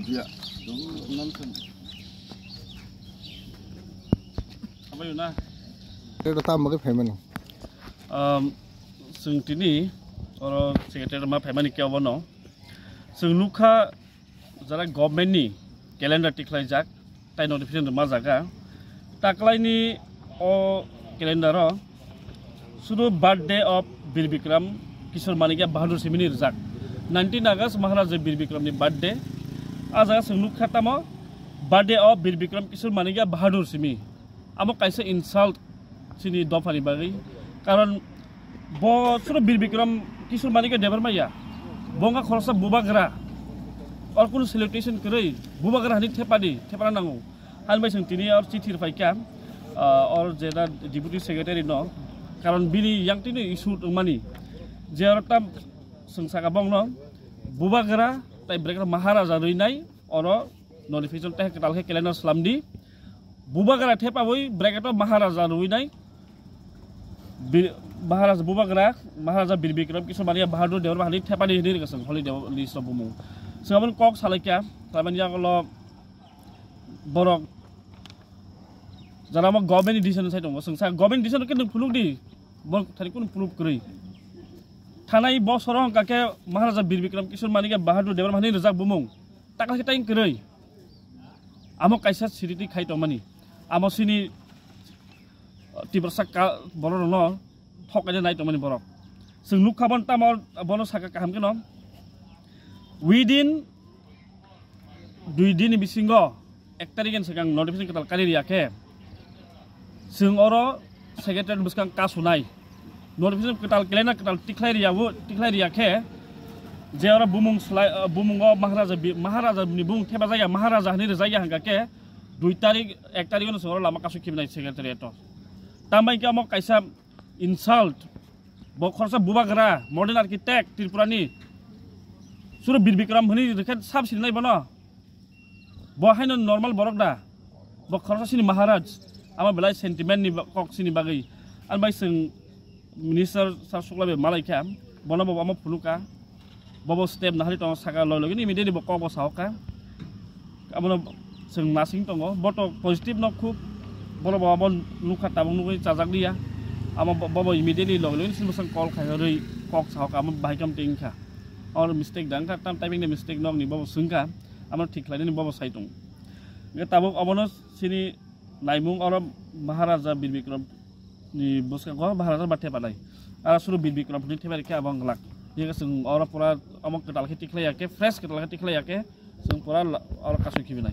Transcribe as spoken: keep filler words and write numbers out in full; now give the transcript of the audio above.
Ya, nonsense. Abayo na. Ito tamo ke family. Um, chwng tini oro secretary ma phaimani khe obono. Chwng nukha jara government ni calendar tikhlaijak, tai notification rwma jaga. Taklaini o calendar o sudu birthday of Bir Bikram Kishore Manikya Bahadur simi ni rijak. Nineteen August Maharaja Bir Bikram ni birthday. A jaga chwng nukha tamo birthday of Bir Bikram Kishore Manikya Bahadur simi. Amo kaisa insult chini dophani bagwi. Karon bo suro Bir Bikram Kishore Manikya Debbarma ya. Bo wngkha khoroksa bubagra. Or kunu salutation kwrwi. Bubagra hani thepadi, thepana nango. Hani bai chwng tini or chithi rwphaikha, ah, or jeda deputy secretary no. Karon bini yang tini issue wngmani. Je oro tam chwng saka bongno bubagra tai brekra Maharaja rwinai oro notification tei kwtal khe calendar slamdi. Bubagra thepawi bracket o Maharaja rwinai. Bir-, Maharaja bubagra, Maharaja Bir Bikram Kishore Manikya Bahadur Debbarma hani thepani hwnwi rwkha chwng holi Debbar list o bumung. Chwng aboni kok salaikha, tamani yagulo borok jara omo government ni decision sai tongo. Chwng sa government decision khe nwng phunukdi, borok thani kunu proof kwrwi. Thanai bosoro hwnkha khe Maharaja Bir Bikram Kishore Manikya Bahadur Debbarma hani rijak bumung. Takla khe taing kwrwi. Amo kaisa siriti khai tongmani. Amo sini, uh, Tiprasa ka-, borok rokno thok kaisa nai tongmani borok. Chwng nukha bon tamo bono saka kaham kheno. Within dui din ni bisingo ek tarikh ni swkang notification kwtal kari riya khe, chwng oro secretary bwskang kasunai. Notification kwtal kelaina kwtal tikhlai riya bo, tikhlai riya khe, je oro bumung slai, uh, bumungo Maharaja bi-, Maharaja ni bumung thepajak ya, Maharaja hinwi rijak ya hwnkha khe, dui tarikh, ek tarikh no chwng oro lama kasu khibinai secretariat o. Tambai khe omo kaisa insult. Bo khoroksa bubagra, modern architect Tripura ni. Suro Bir Bikram hinwi rwkhe sab sirinai bono. Bo haino normal borok da. Bo khoroksa sini Maharaj. Amo belai sentiment ni ba-, kok sini bagwi. Ani bai chwng minister sir Sukla bai malai kha. Bono bo amo phunukha. Bobo step nahari tongo saka loi loi immediately bo kok bo sahoka. Abono chwng nasing tongo. Bo to positive no khub. Bono bo abo nukha tabuk nugwi chajak liya. Amo bo, bobo immediately loi loi sini bwsang call khai rwi kok sahoka. Amo bahai kam tengkha. Or mistake dang kha tam timing ni mistake nok ni bobo swngkha. Amo thik khlainani bobo sai tongo. Hwnkhe tabuk obono sini naimung oro Maharaja Bir Bikram ni bwskango Maharaja ba thepanai. Aro suru Bir Bikram ni thepai khe abo wng glak. Hwnkhe chwng oro pura omo kwtal khe tikhlai ya khe, fresh kwtal khe tikhlai ya khe, chwng pura la-, oro kasui khibinai.